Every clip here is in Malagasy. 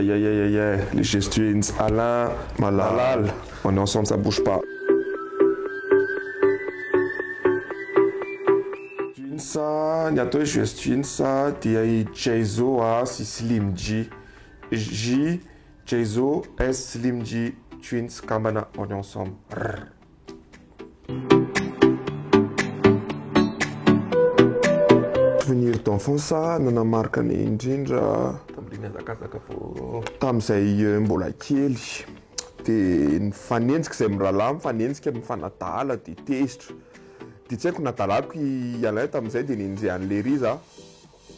Yeah, yeah, yeah, yeah, yeah. Les Jess Twins, Alain, Malal. On est ensemble, ça bouge pas. Twins, ny atao hoe Jess Twins dia i Jayzo sy Slim J. J, Jayzo, S, Slim J, Twins, kambana, on est ensemble. Rrr. Souvenir d'enfance nanamarika anay indrindra Tamin'ilay nihazakazaka vao. Tamin'izay mbola kely dia nifanenjika izay mirahalahy mifanenjika mifanadala dia tezitra dia tsy haiko nadalako i Alain tamin'izay dia nenjehan'i Lery za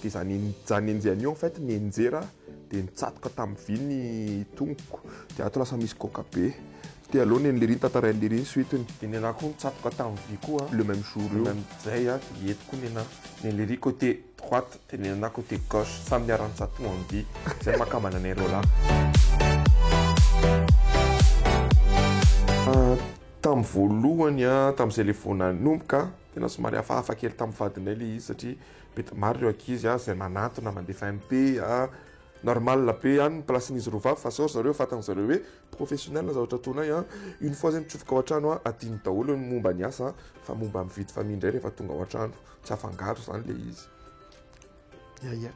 dia za za nenjehany io en fait nianjera dia nitsatoka tamin'ny vy ny tongoko dia ato lasa misy goaka be dia aleo nen'i Lery notantarain'i Lery ny suite-ny. Dia nenahy koa nitsatoka tamin'ny vy koa. Le même jour Le io. même zay a, dia eto koa nenahy. Nen'i Lery côté droite dia nenahy côté gauche, samy niara-nitsatoha amin'ny vy. Zay no mahakambana anay roalahy. Tamin'ny voalohany a, tamin'izay le vao nanomboka, tena somary hafahafa kely tamin'ny vadinay le izy satria be dia maro ireo ankizy a izay manantona mandefa MP a, normal be ihany ny place-n'izy roa vavy fa sao ry zareo fantan'ny zareo hoe professionnel ny zavatra ataonay a, une fois zay mitsofoka ao an-trano a, adino daholo ny momba ny asa fa momba ny vie de famille indray rehefa tonga ao an-trano, tsy afangaro zany le izy. Ya ya.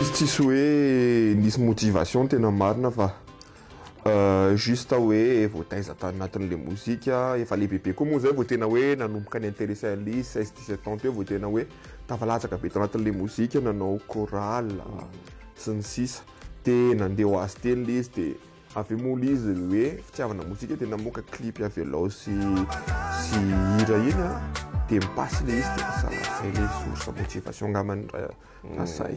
Izy tsisy hoe nisy motivation tena marina fa juste hoe voataiza tanatin'le mozika, efa lehibebe koa moa zay vao tena hoe nanomboka ni-intéresser an'le izy 16 17 ans teo vao tena hoe tafalatsaka be tao anatin'le mozika, nanao chorale sy ny sisa, de nandeha ho azy teny le izy de avy eo moa le izy hoe fitiavana mozika de namoaka clip avelao sy sy hira iny a, de mi-passe le izy de lasa zay le source motivation angambany raha zay.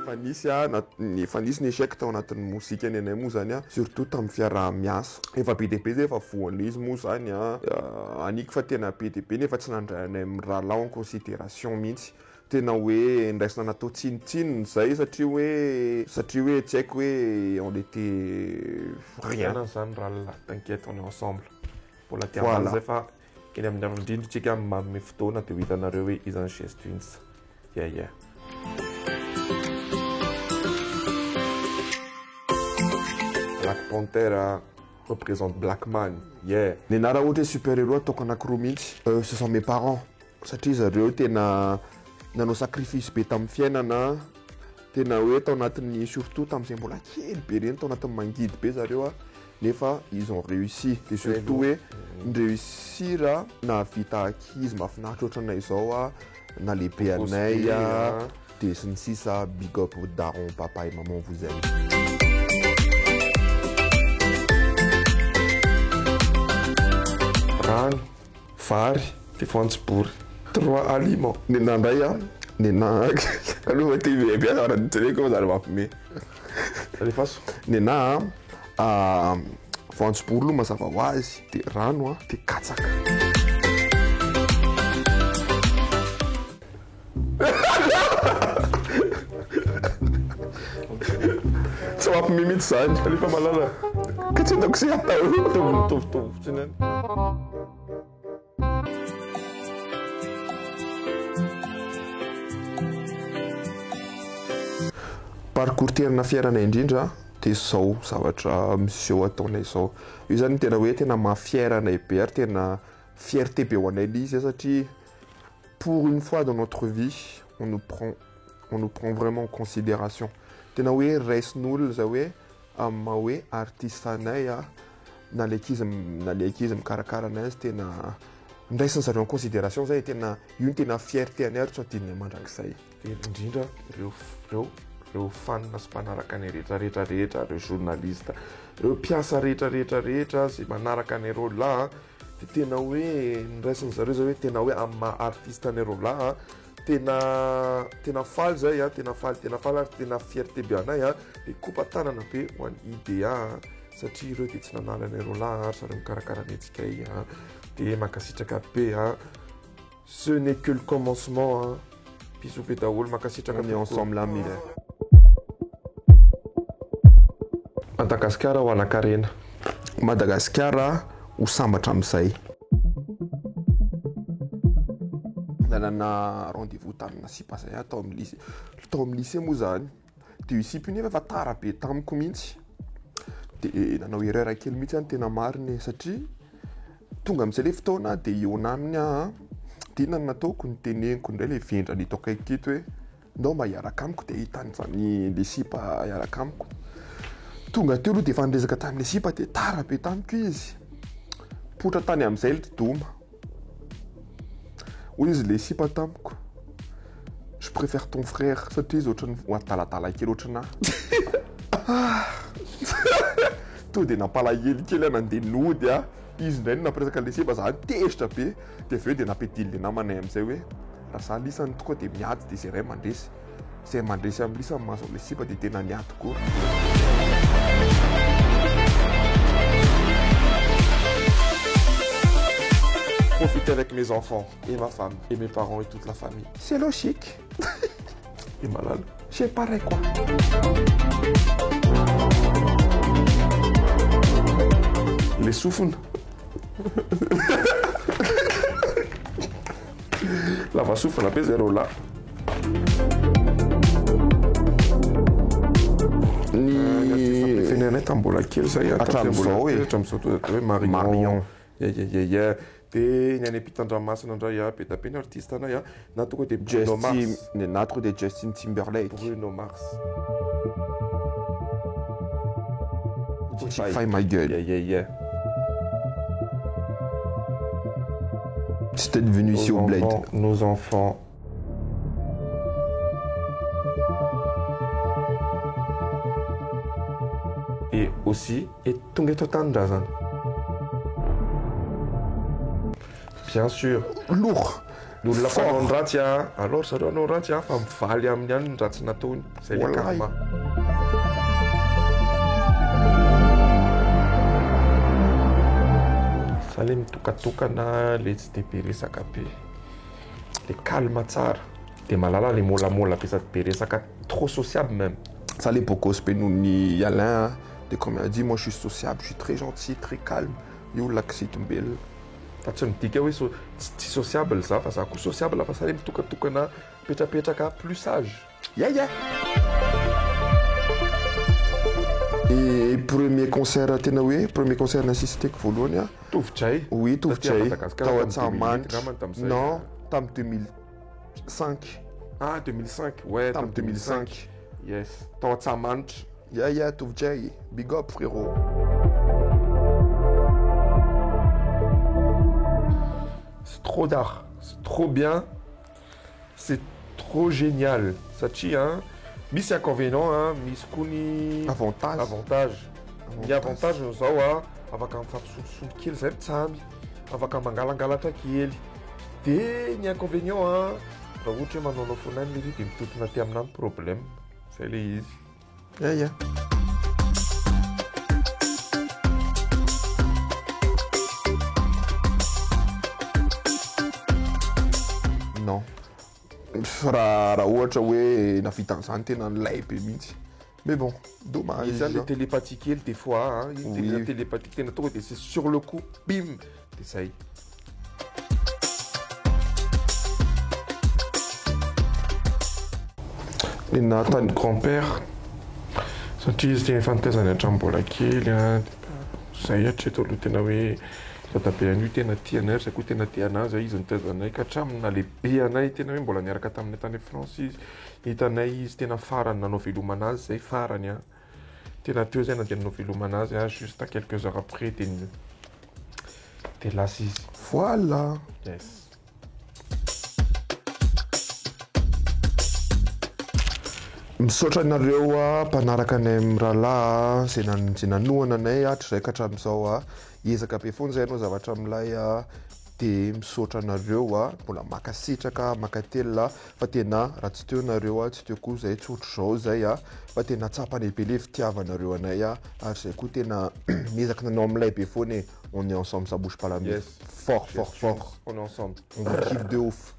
Efa nisy a, efa nisy ny échec tao anatin'ny mozika ny anay moa zany a, surtout tamin'ny fiaraha-miasa, efa be dia be zay efa voan'le izy moa zany a, aniko fa tena be dia be nefa tsy nandray anay mirahalahy en considération mihitsy, tena hoe ndraisina natao tsinontsinona zay satria hoe satria hoe tsy haiko hoe on était rien. Fiainana zany rahalahy, t'inquiète on est ensemble, mbola te Voilà. hamaly zay fa eny amin'ny andro indrindra tsika manome fotoana dia ho hitanareo hoe iza ny Jess Twins. Yeah yeah. Black Panther représente Black Man, yeah. Ny raha ohatra hoe super héros ataoko anankiroa mihitsy, ce sont mes parents satria zareo tena nanao sacrifice be tamin'ny fiainana, tena hoe tao anatin'ny surtout tamin'izay mbola kely be reny tao anatin'ny mangidy be zareo a, nefa ils ont réussi de surtout hoe ni-réussir nahavita ankizy mahafinaritra ohatranay izao a, na lehibe anay a, de sy ny sisa big up au daron papa et maman vous aime. Rano, vary, de voanjobory. Trois aliments. Nenah ndray a, nenah aloha ty be be zavatra nojereko fa zary mampime. Alefaso. Nenah a, voanjobory aloha mazava ho azy, de rano a, de katsaka. Tsy mampime mihitsy zany. Alefa malala. Ka tsy hitako izay atao. Mitovy mitovitovy fotsiny ihany. Parcours tena fier anay indrindra dia izao zavatra miseho ataonay izao. Io zany tena hoe tena maha fier anay be ary tena fierté be ho anay ilay izy satria pour une fois dans notre vie on nous prend on nous prend vraiment en considération. Tena hoe raisin'olona zay hoe amin'ny maha hoe artiste anay a, na le ankizy na le ankizy mikarakara anay azy tena ndraisin'ny zareo en considération zay tena io no tena fierté anay ary tsy ho adinonay mandrakizay. Dia indrindra ireo ireo ireo fan sy mpanaraka anay rehetra rehetra rehetra, ireo journaliste, ireo mpiasa rehetra rehetra rehetra izay manaraka anay roalahy dia tena hoe niraisin'ny zareo zay hoe tena hoe amin'ny maha artiste anay roalahy tena tena faly zay a, tena faly tena faly ary tena fierté be anay a, dia kopa-tanana be ho an'ny IDA satria ireo dia tsy nanala anay roalahy ary zareo mikarakara ny antsika a, dia mankasitraka be a. Ce n'est que le commencement a. Bisous be daholo, mankasitraka On est ensemble à mille. Madagasikara ho anankarena. Madagasikara ho sambatra amin'izay. Nanana rendez-vous tamina sipa zay aho tao amin'ny lycée, tao amin'ny lycée moa zany. De io sipa io nefa efa tara be tamiko mihitsy. De nanao erreur kely mihitsy aho ny tena marina e, satria tonga amin'izay le fotoana de hihaona aminy aho an, de inona no nataoko? Niteneniko indray le vendrana eto akaiky eto hoe ndao mba hiaraka amiko de ahitany zany le sipa hiaraka amiko. Tonga teo aloha de efa niresaka tamin'le sipa de tara be tamiko izy. Poitra tany amin'izay le doma. Hoy izy le sipa tamiko, je préfère ton frère satria izy ohatran'ny adaladala kely ohatranà. Tonga de nampalahelo kely aho nandeha nody aho, izy indray no nampiresaka an'le sipa, za tezitra be, de avy eo de nampidin'le namanay amin'izay hoe raha za lisany tonga de miady de zay ray mandresy, zay mandresy amin'ny lisany mahazo an'le sipa de tena niady koa. Profiter avec mes enfants et ma femme et mes parents et toute la famille. C'est logique. Et malala. C'est pareil quoi. Le sofina. Lava sofina be zareo lahy. Ny artiste préféré anay tamin'ny mbola kely zay Hatramin'izao e. Hatramin'izao tonga de hoe Marion. Marion. Yeah, yeah, yeah, yeah. De ny any ampitan-dranomasina indray a, be dia be ny artiste anay a, na tonga de Bruno Justin, Mars. ny na tonga de Justin Timberlake. Bruno Mars. Spotify my gueule. Yeah, yeah, yeah. C'était devenu ici au Nos bled. enfants, nos enfants. Et aussi, et tonga eto an-tanindrazana. Bien sûr. Lourd. Ny olona Fort. mpanao ny ratsy a, alors zareo hanao ratsy a, fa mivaly aminy ihany ny ratsy nataony. Zay le Wallahi. karma. Za le mitokatokana, le tsy de be resaka be. Le calme tsara. De malala le môlamôla be sady be resaka, trop sociable même. Ça les beau gosse be noho ny Alain a. De comme il a dit, moi je suis sociable, je suis très gentil, très calme. Io olona kizitombelona. Fa tsy midika hoe so, tsy, tsy sociable za, fa za koa sociable, fa za le mitokatokana, mipetrapetraka, plus sage. Yeah, yeah. Et premier concert tena hoe premier concert nassisteko voalohany a. Tovotray. Oui, Tovotray. Taty Madagascar, Tao tamin'ny Antsahamanitra. 2008 angamba tamin'izay. Non, tamin'ny 2005. Ah, 2005, ouais, Tamin'ny 2005. Yes, tao Antsahamanitra. Yeah, yeah, Tovotray. Big up, frérot. C'est trop d'art, c'est trop bien, c'est trop génial. Satria, hein, misy inconvénient, hein, misy koa ny Avantage. avantage. Ny avantage zao a, afaka mifampisolosolo kely zay mitsamy, afaka mangalangalatra kely. De ny inconvénient a, raha ohatra hoe manaonao foana any lery de mitotona aty aminà ny problème. Zay le izy. Yeah, yeah. Non. Raha raha ohatra hoe navita an'izany tena nilay be mihitsy. Mais bon, dommage. Izy zany le télépathie kely des fois, hein, iny Oui. tena télépathie tena tonga de c'est sur le coup, bim, de zay. Ny natany grand-père satria izy tena efa nitaizany hatramin'ny mbola kely a, zay hatreto aloha tena hoe dadabe an'io tena tia anay ary zay koa tena tia anazy a, izy nitaiza anay ka hatramin'ny nalehibe anay tena hoe mbola niaraka taminay tany France izy, hitanay izy tena farany nanao veloma anazy zay farany a, tena teo zay nandeha nanao veloma anazy a, juste quelques heures après de de lasa izy. Voilà. Yes. Misaotra anareo a mpanaraka anay amin'ny rahalahy zay nan- zay nanohana anay hatrizay ka hatramin'izao a. Ezaka be foana zay hanao zavatra milay a. De misaotra anareo a, mbola mankasitraka, mankatelina fa tena raha tsy teo nareo a, tsy teo koa zay, tsy ohatr'izao zay a, fa tena tsapany be le fitiavanareo anay a, ary zay koa tena miezaka nanao milay be foana e. On est ensemble, ça bouge pas la Yes. Fort, fort, fort. On est ensemble. On vous kiffe de ouf.